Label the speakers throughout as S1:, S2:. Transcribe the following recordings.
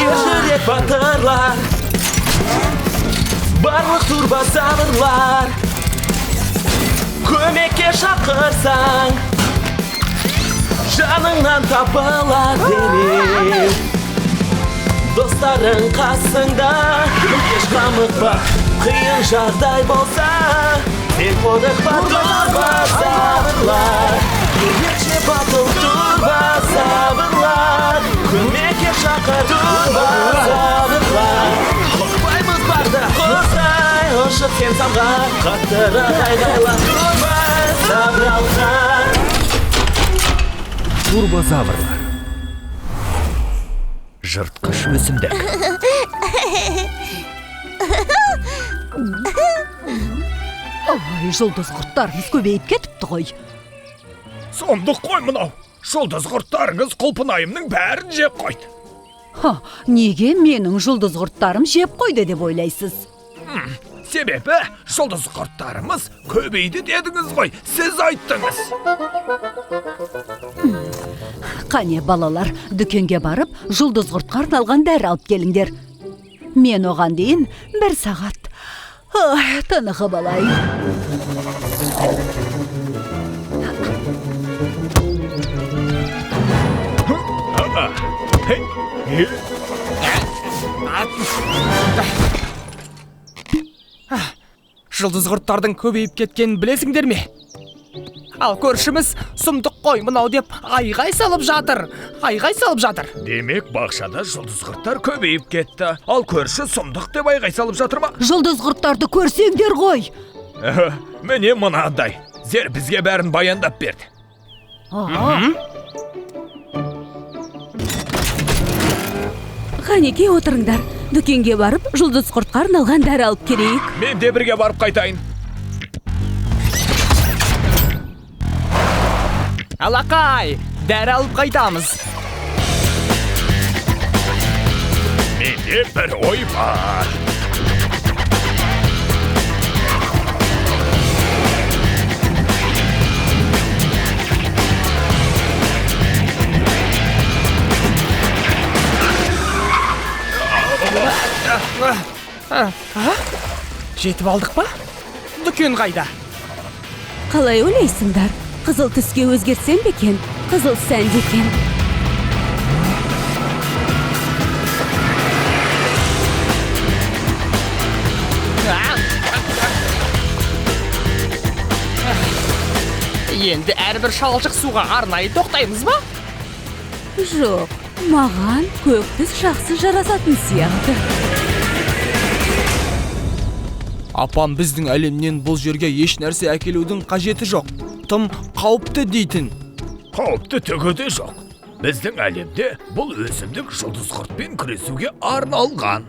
S1: Ержүрек батырлар, барлық турбозаврлар, көмекке шақырсаң, жаныңнан табылар дереу. Достарың қасыңда, еш қамықпа, қиын жағдай болса, сен қорықпа, турбозаврлар. Ерекше батыл турбозаврлар, көмекке шақыр турбозаврлар. Қорықпаймыз барда, құстай ұшып сен самға, қаттырақ айғайла, турбозаврлар.
S2: Турбозаврлар. Жыртқыш өсімдік.
S3: Ой, жұлдыз құрттарымыз көбейіп кетіпті ғой.
S4: Сұмдық қой мынау. Жұлдыз құрттарыңыз құлпынайымның бәрін жеп қойды.
S3: Ха, неге менің жұлдыз құрттарым жеп қойды деп ойлайсыз?
S4: Себебі жұлдыз құрттарымыз көбейді дедіңіз ғой, сіз айттыңыз.
S3: Қане, балалар, дүкенге барып, жұлдыз құртқа арналған дәрі алып келіңдер. Мен оған дейін бір сағат тынығып алайын.
S5: Жұлдыз құрттардың көбейіп кеткенін білесіңдер ме? Ал көршіміз сұмдық қой мынау деп айғай салып жатыр. Айғай салып жатыр.
S4: Демек, бақшада жұлдыз құрттар көбейіп кетті. Ал көрші сұмдық деп айғай салып жатыр ма?
S3: Жұлдыз құрттарды көрсеңдер ғой.
S4: Міне мынандай. Зер бізге бәрін баяндап берді.
S6: Қанекей, отырыңдар. Дүкенге барып, жұлдыз құртқа арналған дәрі алып келейік.
S4: Мен де бірге барып қайтайын.
S5: Алақай, дәрі алып қайтамыз.
S4: Менде бір ой бар.
S5: Жетіп алдық па? Дүкен қайда?
S6: Қалай ойлайсыңдар? Қызыл түске өзгертсем бе екен? Қызыл сәнді екен.
S5: Енді әрбір шалшық суға арнайы тоқтаймыз ба?
S6: Жоқ, маған көк түс жақсы жарасатын сияқты.
S5: Апам біздің әлемнен бұл жерге еш нәрсе әкелудің қажеті жоқ. Тым қауіпті дейтін.
S4: Қауіпті түгі де жоқ. Біздің әлемде бұл өсімдік жұлдыз құртпен күресуге арналған.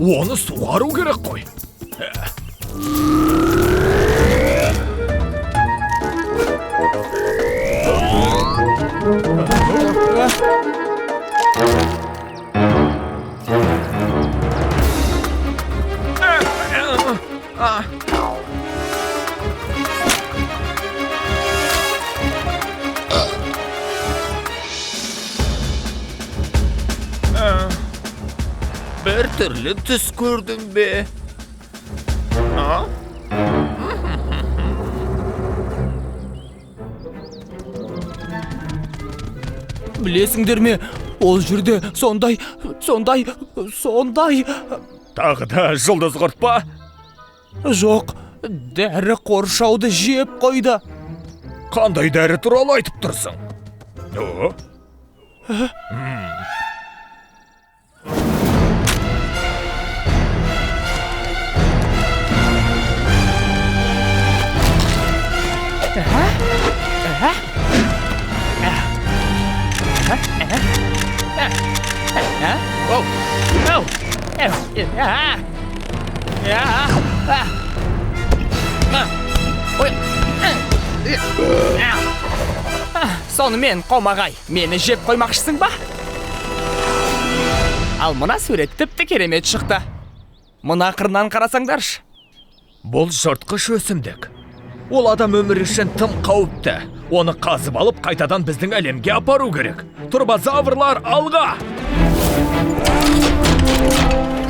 S4: Оны суғару керек қой.
S7: Бір түрлі түс көрдім бе? А?
S5: Білесіңдер ме, ол жерде сондай, сондай, сондай...
S4: Тағы да жұлдыз құрт па?
S5: Жоқ, дәрі қоршауды жеп қойды.
S4: Қандай дәрі туралы айтып тұрсың? О?
S5: Сонымен, қомағай, мені жеп қоймақшысың ба? Ал мына сурет тіпті керемет шықты. Мына қырынан қарасаңдаршы.
S4: Бұл жыртқыш өсімдік. Ол адам өмірі үшін тым қауіпті. Оны қазып алып, қайтадан біздің әлемге апару керек. Турбозаврлар, алға!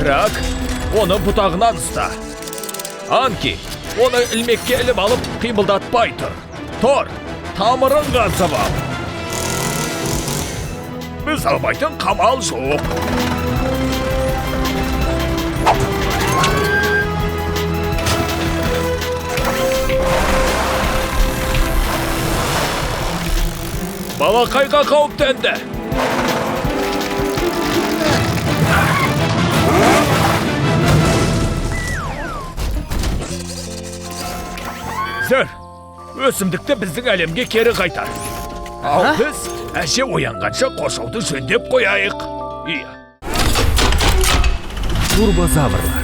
S4: Трак, оны бұтағынан ұста. Анки, оны ілмекке іліп алып, қимылдатпай тұр. Тор, тамырын қазып ал. Біз алмайтын қамал жоқ. Балақайға қауіптенді. Сэр, өсімдікті біздің әлемге кері қайтар. Ал біз әже оянғанша қоршауды жөндеп қояйық. Иә.
S2: Турбозаврлар.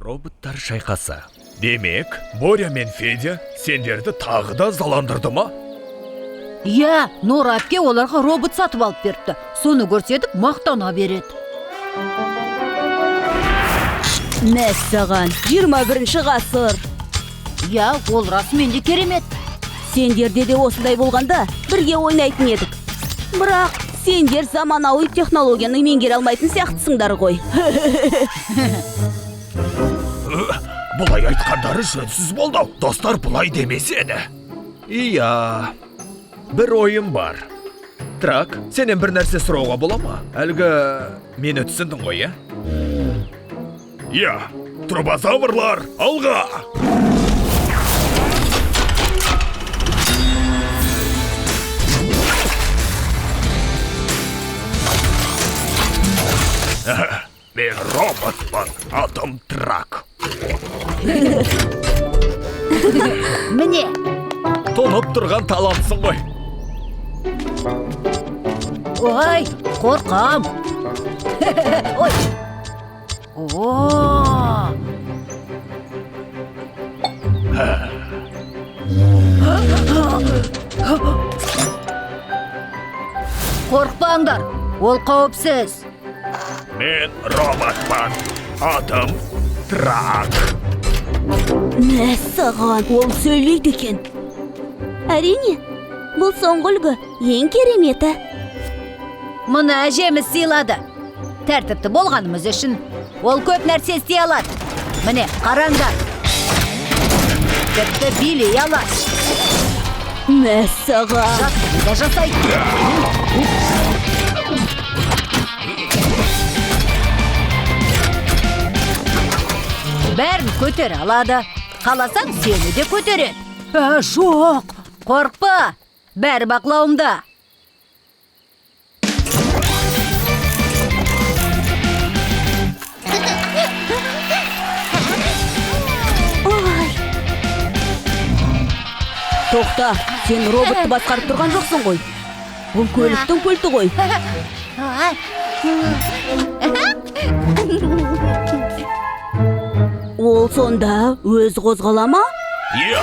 S2: Роботтар шайқасы.
S4: Демек, Боря мен Федя сендерді тағы да ызаландырды ма?
S3: Иә, Нора әпке оларға робот сатып алып беріпті. Соны көрсетіп мақтана береді.
S6: Мәссаған, 21-ші ғасыр.
S3: Иә, ол расымен де керемет.
S6: Сендерде де осындай болғанда бірге ойнайтын едік. Бірақ сендер заманауи технологияны меңгере алмайтын сияқтысыңдар ғой.
S4: Бұлай айтқандары жөнсіз болды. Достар бұлай демесені.
S7: Иә, бір ойым бар. Трак, сенен бір нәрсе сұрауға бола ма? Әлгі мені түсіндің ғой, иә?
S4: Иә, турбозаврлар, алға! Мен роботпын, атым Трак.
S3: Міне.
S4: Тоңып тұрған талантсың ғой.
S3: Ой, қорқам. Ой. О! Қорықпаңдар, ол қауіпсіз.
S4: Мен роботпын, атым Трак.
S6: Мәссаған, ол сөйлейді екен. Әрине, бұл соңғы үлгі, ең кереметі.
S3: Мұны әжеміз сыйлады. Тәртіпті болғанымыз үшін ол көп нәрсе істей алады. Міне, қараңдар. Тіпті билей алады.
S6: Мәссаған.
S3: Жаттығу да жасайды. Бәрін көтере алады. Қаласаң, сені де көтереді. Жоқ, қорықпа. Бәрі бақылауымда.
S6: Ой. Тоқта, сен роботты басқарып тұрған жоқсың ғой. Бұл көліктің пульті ғой. Ол сонда өз қозғала ма?
S4: Иә.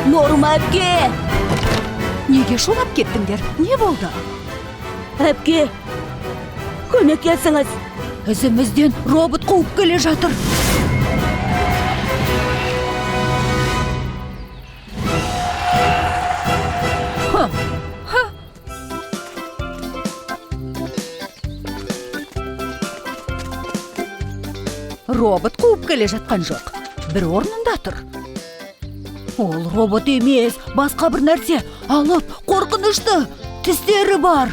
S6: Норма әпке!
S3: Неге шулап кеттіңдер? Не болды?
S6: Әпке, көмектесіңіз.
S3: Ізімізден робот қуып келе жатыр. Робот қуып келе жатқан жоқ. Бір орнында тұр. Ол робот емес, басқа бір нәрсе. Алып, қорқынышты, тістері бар.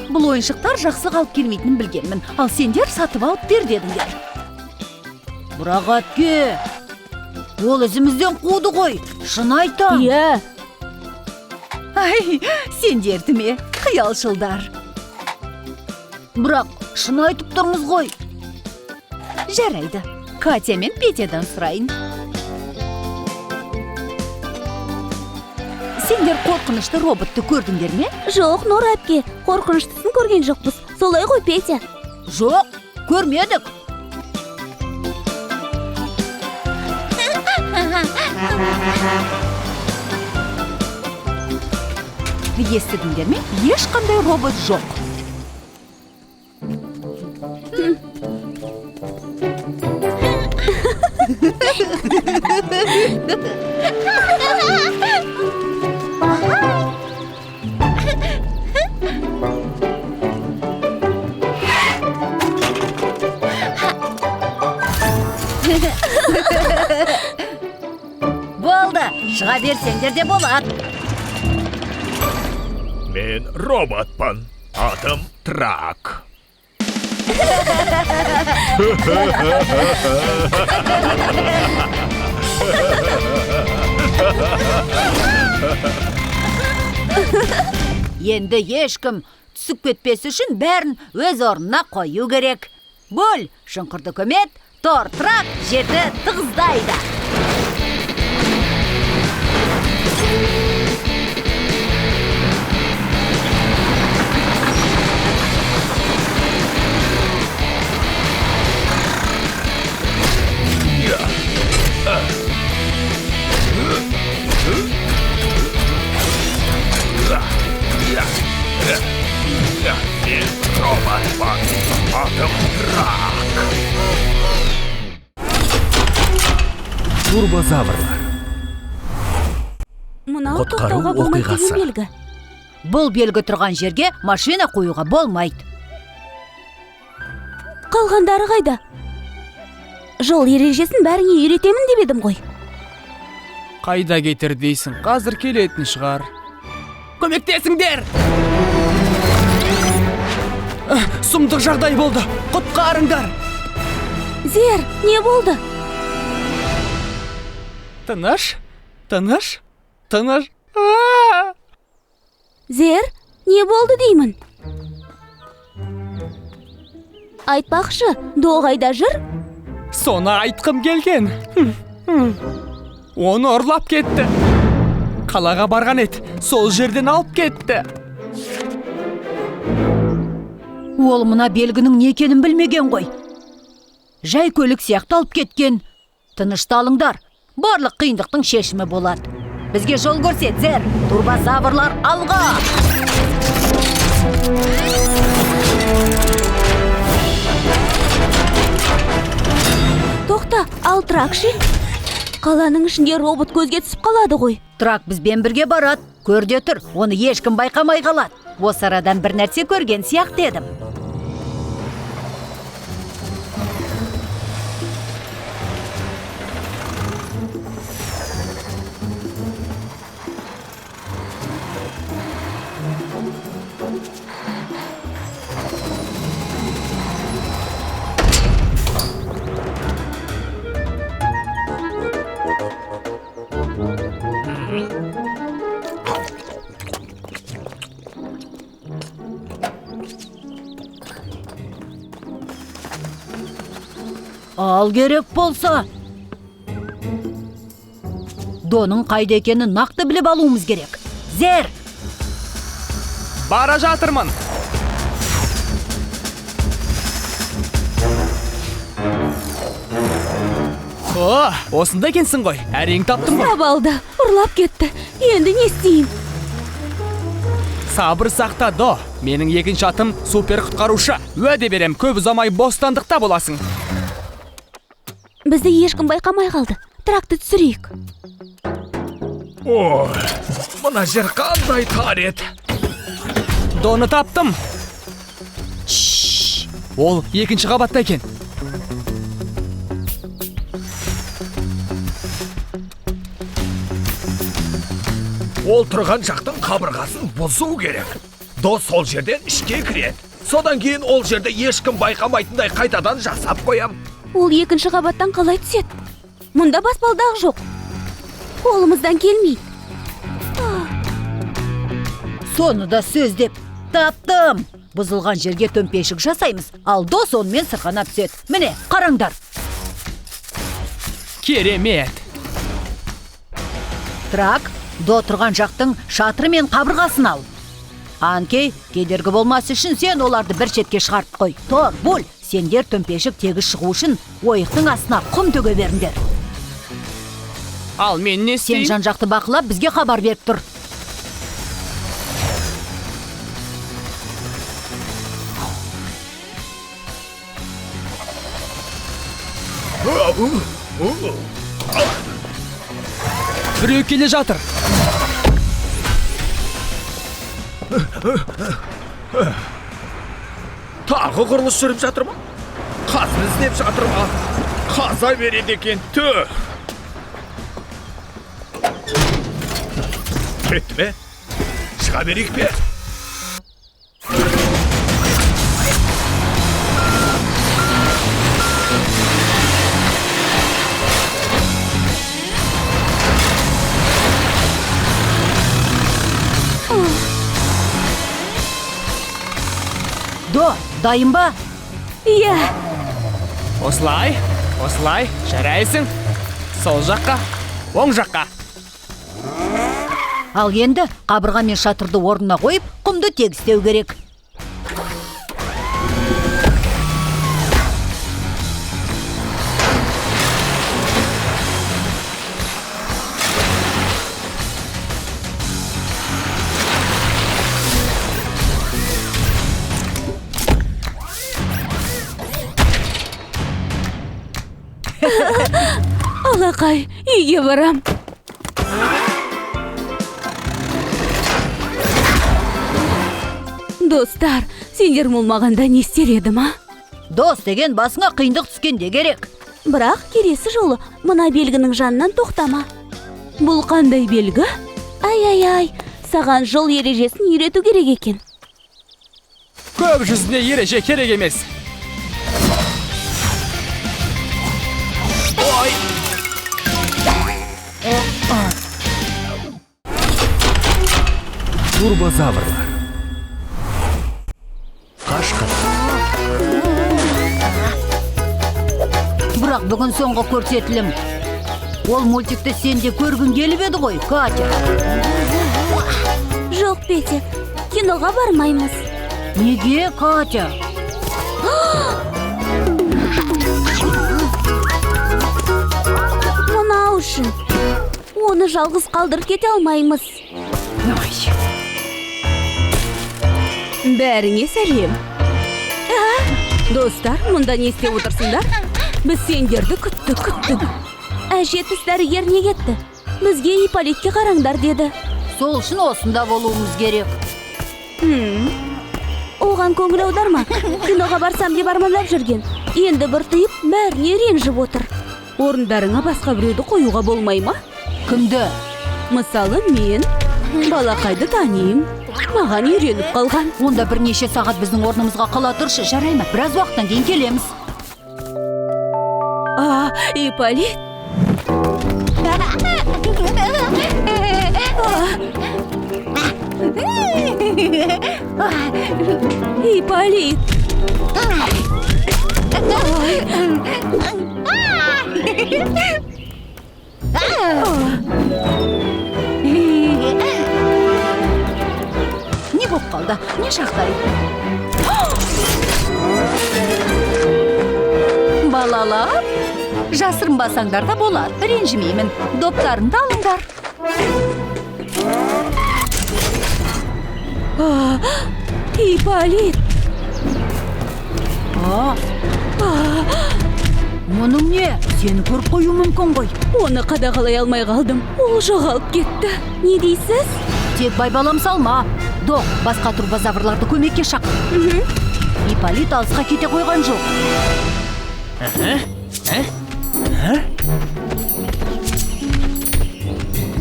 S3: Бұл ойыншықтар жақсы қалып келмейтінін білгенмін. Ал сендер сатып алып бер дедіңдер. Бірақ әпке, ол ізімізден қуды ғой. Шын айтам.
S6: Иә.
S3: Ай, сендерді ме, қиялшылдар. Бірақ шын айтып тұрмыз ғой. Жарайды, Катя мен Петядан сұрайын. Сендер қорқынышты роботты көрдіңдер ме?
S6: Жоқ, Нора әпке, қорқыныштысын көрген жоқпыз. Солай ғой, Петя?
S3: Жоқ, көрмедік. Естідіңдер ме? Ешқандай робот жоқ. Болды, шыға берсеңдер де болады.
S7: Мен роботпын. Атым Трак.
S3: Енді ешкім түсіп кетпес үшін бәрін өз орнына қою керек. Бөл, шұңқырды көмет, Тор Трак жерді тығыздайды.
S7: Мен роботпын. Атым Трак.
S2: Турбозаврлар.
S6: Мынау
S2: Құтқару
S6: тоқтауға болмайды деген
S2: оқиғасы.
S6: белгі.
S3: Бұл белгі тұрған жерге машина қоюға болмайды.
S6: Қалғандары қайда? Жол ережесін бәріңе үйретемін деп едім ғой.
S5: Қайда кетер дейсің? Қазір келетін шығар. Көмектесіңдер! Сұмдық жағдай болды. Құтқарыңдар!
S6: Зер, не болды?
S5: Тыныш, тыныш, тыныш.
S6: Зер, не болды деймін? Айтпақшы, До қайда жүр?
S5: Соны айтқым келген. Оны ұрлап кетті. Қалаға барған еді, сол жерден алып кетті.
S3: Ол мына белгінің не екенін білмеген ғой. Жай көлік сияқты алып кеткен. Тынышталыңдар, барлық қиындықтың шешімі болады. Бізге жол көрсет, Зер. Турбозаврлар алға!
S6: Тоқта, ал Трак ше? Қаланың ішінде робот көзге түсіп қалады ғой.
S3: Трак бізбен бірге барады. Көрде тұр, оны ешкім байқамай қалады. Осы арадан бір нәрсе көрген сияқты едім. Ал керек болса, Доның қайда екенін нақты біліп алуымыз керек. Зер!
S5: Бара жатырмын. О, осында екенсің ғой. Әрең таптым ғой.
S6: Ұстап алды, ұрлап кетті. Енді не істеймін?
S5: Сабыр сақта, До. Менің екінші атым супер құтқарушы. Уәде берем, көп ұзамай бостандықта боласың.
S6: Бізді ешкім байқамай қалды. Тракты түсірейік.
S7: Ой, мына жер қандай тар еді.
S5: Доны таптым. Ол екінші қабатта екен.
S7: Ол тұрған жақтың қабырғасын бұзу керек. До сол жерден ішке кіреді. Содан кейін ол жерде ешкім байқамайтындай қайтадан жасап қоям.
S6: Ол екінші қабаттан қалай түседі? Мұнда баспалдақ жоқ. Қолымыздан келмейді.
S3: Соны да сөздеп таптым. Бұзылған жерге төмпешік жасаймыз, ал До сонымен сырғанап түседі. Міне, қараңдар.
S5: Керемет.
S3: Трак, До тұрған жақтың шатыры мен қабырғасын ал. Анкей, кедергі болмас үшін сен оларды бір шетке шығарып қой. Тор, Буль, сендер төмпешік тегіс шығу үшін ойықтың астына құм төге беріңдер.
S5: Ал мен не
S3: Сен
S5: істеймін?
S3: жан-жақты бақылап, бізге хабар беріп тұр.
S5: Біреу келе жатыр.
S7: Тағы құрылыс жүріп жатыр ма? Қазын іздеп жатыр ма? Қаза береді екен, тү. Кетті ме? Шыға берейік пе?
S3: До, дайын ба?
S6: Иә.
S5: Осылай, осылай, жарайсың. Сол жаққа, оң жаққа.
S3: Ал енді қабырға мен шатырды орнына қойып, құмды тегістеу керек.
S6: Алақай, үйге барам. Достар, сендер болмағанда не істер едім, а?
S3: Дос деген басыңа қиындық түскенде керек.
S6: Бірақ келесі жолы мына белгінің жанынан тоқтама. Бұл қандай белгі? Ай-ай-ай, саған жол ережесін үйрету керек екен.
S5: Көп жүзіне ереже керек емес. Ой!
S2: Турбозаврлар. Қашқын.
S3: Бірақ бүгін соңғы көрсетілім. Ол мультикті сен де көргің келіп еді ғой, Катя.
S6: Жоқ, Петя, киноға бармаймыз.
S3: Неге, Катя?
S6: Мынау үшін. Оны жалғыз қалдырып кете алмаймыз. Бәріңе сәлем. Достар, мұнда не істеп отырсыңдар? Біз сендерді күттік, күттік. Әже тіс дәрігеріне кетті. Бізге Ипполитке қараңдар деді.
S3: Сол үшін осында болуымыз керек.
S6: Оған көңіл аударма. Киноға барсам деп армандап жүрген. Енді бір тыйып, бәріне ренжіп отыр. Орындарыңа басқа біреуді қоюға болмай ма?
S3: Кімді?
S6: Мысалы, мен балақайды танимын. Маған үйреніп қалған.
S3: Онда бірнеше сағат біздің орнымызға қала тұршы, жарай ма? Біраз уақыттан кейін келеміз.
S6: А, Ипполит. Ипполит.
S3: Не болып қалды? Не жағдай? Балалар, жасырынбасаңдар да болады, ренжімеймін. Доптарыңды алыңдар.
S6: Ипполит.
S3: Мұның не? Сені көріп қою мүмкін ғой.
S6: Оны қадағалай алмай қалдым. Ол жоғалып кетті. Не дейсіз?
S3: Тек байбалам салма. До, басқа турбозаврларды көмекке шақыр. Ипполит алысқа кете қойған жоқ.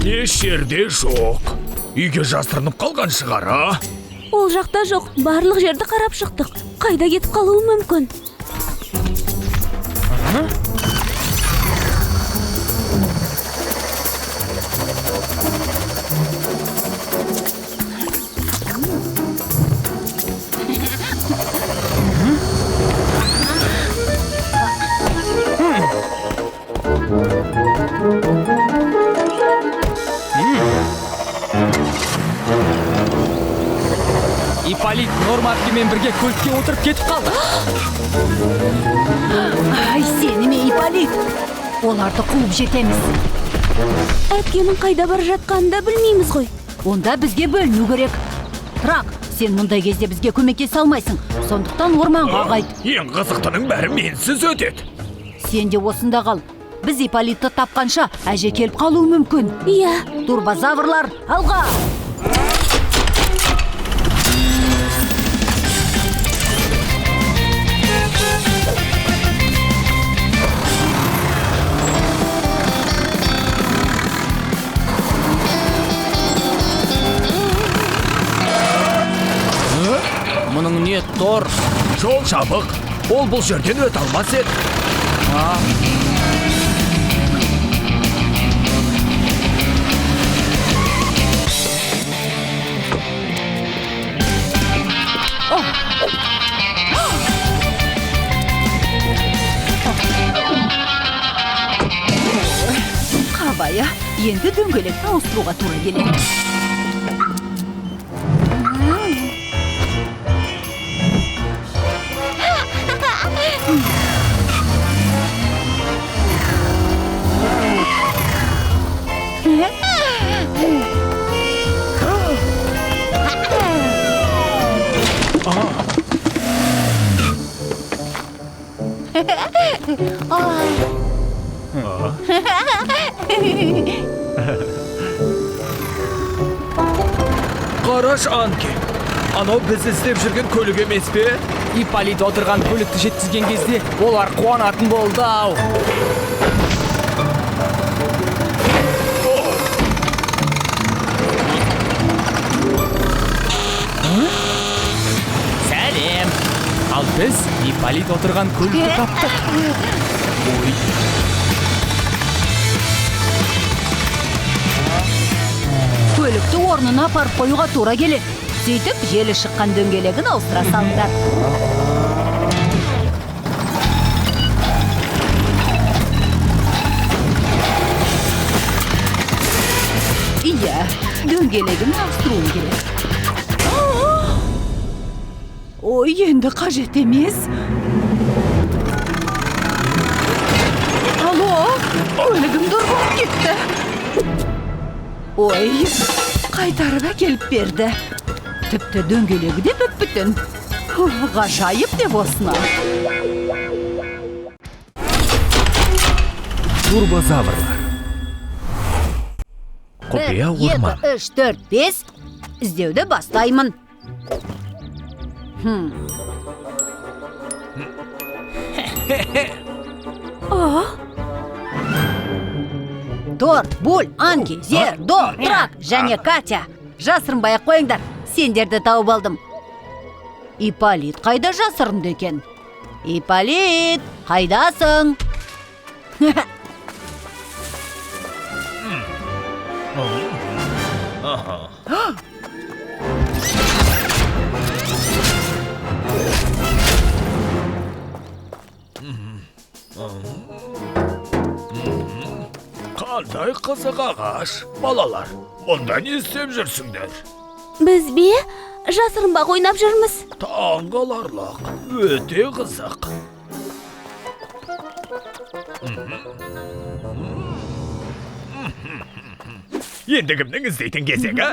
S7: Еш жерде жоқ. Үйге жасырынып қалған шығар, а?
S6: Ол жақта жоқ. Барлық жерді қарап шықтық. Қайда кетіп қалуы мүмкін?
S5: Норма әпкемен бірге көлікке отырып кетіп қалды.
S3: Ай, сені ме, Ипполит? Оларды қуып жетеміз.
S6: Әпкенің қайда бара жатқанын да білмейміз ғой.
S3: Онда бізге бөліну керек. Трак, сен мұндай кезде бізге көмектесе алмайсың. Сондықтан орманға қайт.
S7: Ең қызықтының бәрі менсіз өтеді.
S3: Сен де осында қал. Біз Ипполитті тапқанша әже келіп қалуы мүмкін.
S6: Иә.
S3: Турбозаврлар, алға!
S5: Мұның не Тор?
S7: Жол жабық. Ол бұл жерден өте алмас еді.
S3: Қабая, енді дөңгелекті ауыстыруға тура келеді.
S7: Қараш, Анки. Анау біз іздеп жүрген көлік емес пе?
S5: Ипполит отырған көлікті жеткізген кезде олар қуанатын болды ау. Сәлем! Ал біз Ипполит отырған көлікті таптық. Ой.
S3: Көлікті орнына апарып қоюға тура келеді. Сөйтіп, желі шыққан дөңгелегін ауыстыра салыңдар. Иә, дөңгелегін ауыстыруым керек. Ой, енді қажет емес. Алло, көлігім дұрғып кетті. Ой, қайтарып әкеліп берді. Тіпті дөңгелегі де бүп-бүтін. Ғажайып деп осыны.
S2: Турбозаврлар. Құпия орман.
S3: 1, 2, 3, 4, 5. Іздеуді бастаймын. Тор, Буль, Анки, Зер, До, Трак және Катя. Жасырынбай ақ қойыңдар. Сендерді тауып алдым. Ипполит қайда жасырынды екен? Ипполит, қайдасың?
S7: Қандай қызық ағаш, балалар. Мұнда не істеп жүрсіңдер?
S6: Біз бе? Жасырынбақ ойнап жүрміз.
S7: Таңғаларлық, өте қызық. Енді кімнің іздейтін кезегі?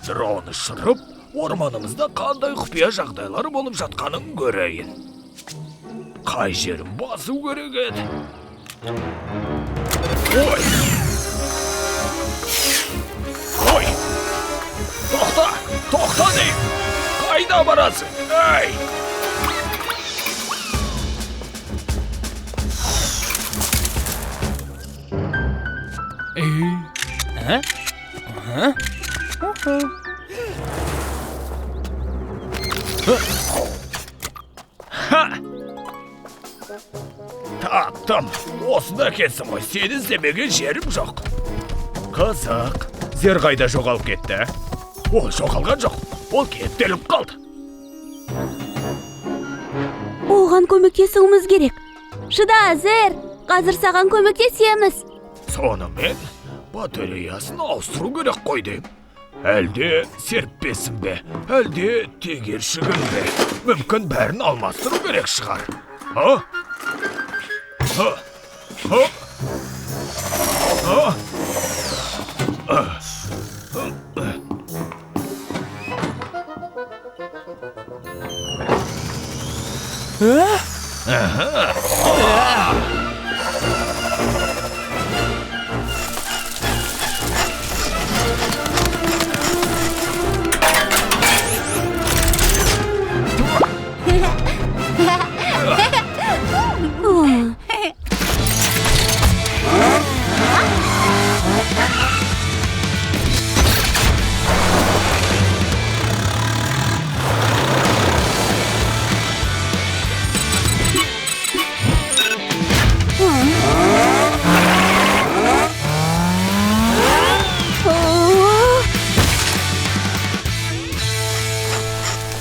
S7: Дрон ұшырып, орманымызда қандай құпия жағдайлар болып жатқанын көрейін. Қай жерін басу керек еді? Ой! Ой! Тоқта! Тоқта деймін! Қайда барасың? Әй! Ха! Таптым! Осында екенсің ғой, сені іздемеген жерім жоқ. Қызық, Зер қайда жоғалып кетті? Ол жоғалған жоқ, ол кептеліп қалды.
S6: Оған көмектесуіміз керек. Шыда, Зер, қазір саған көмектесеміз.
S7: Сонымен батареясын ауыстыру керек қой деймін. Әлде серіппесін бе? Әлде тегершігін бе? Мүмкін бәрін алмастыру керек шығар. А? А? А? А?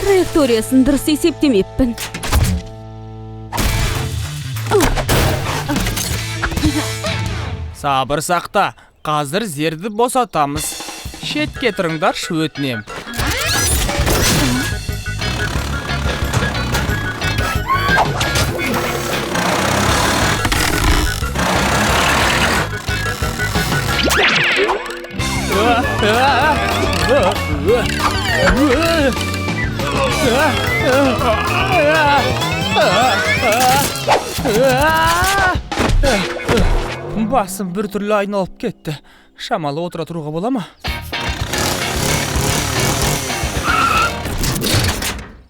S6: Траекториясын дұрыс есептемеппін.
S5: Сабыр сақта, қазір зерді босатамыз. Шетке тұрыңдаршы, өтінем. Басым бір түрлі айналып кетті. Шамалы отыра тұруға бола ма?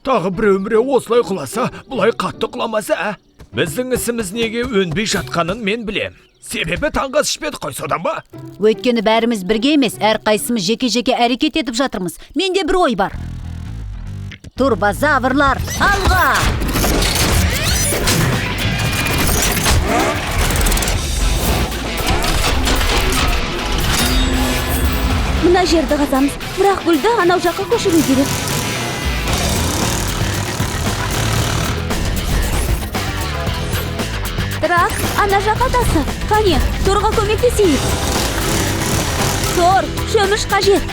S7: Тағы біреу-міреу осылай құласа, бұлай қатты құламаса, ә? Біздің ісіміз неге өнбей жатқанын мен білем. Себебі таңғы ас ішпедік қой, содан ба?
S3: Өйткені бәріміз бірге емес, әрқайсымыз жеке-жеке әрекет етіп жатырмыз. Менде бір ой бар. Турбозаврлар, алға!
S6: Мына жерді қазамыз, бірақ гүлді анау жаққа көшіру керек. Трак, ана жаққа тасы. Қане, Торға көмектесейік. Тор, шөміш қажет.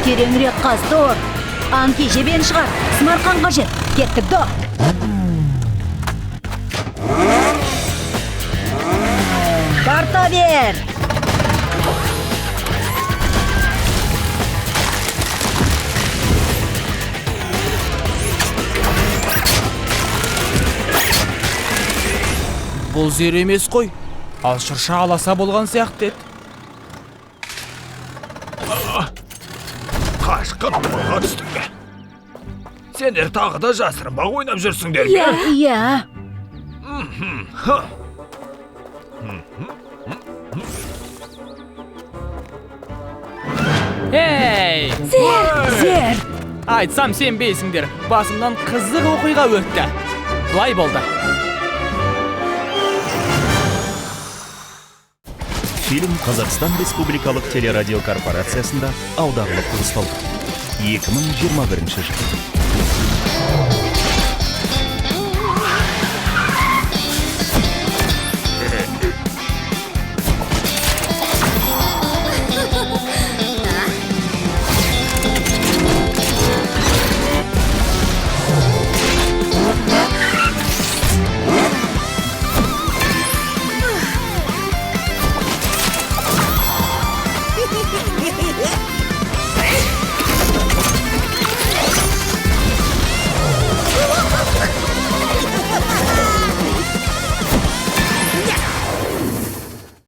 S3: Тереңірек қаз, Тор. Анки, жебен шығар. Сымарқан қажет. Кеттік, Дор. Тарта бер.
S5: Бұл зер емес қой. Ал шырша аласа болған сияқты еді.
S7: Қашқын торға түстің бе? Сендер тағы да жасырынбақ ойнап жүрсіңдер ме?
S3: Иә.
S5: Эй!
S3: Зер!
S5: Айтсам сенбейсіңдер. Басымнан қызық оқиға өтті. Былай болды.
S8: Фильм Қазақстан Республикалық телерадиокорпорациясында аударылып дыбысталды. 2021 жыл.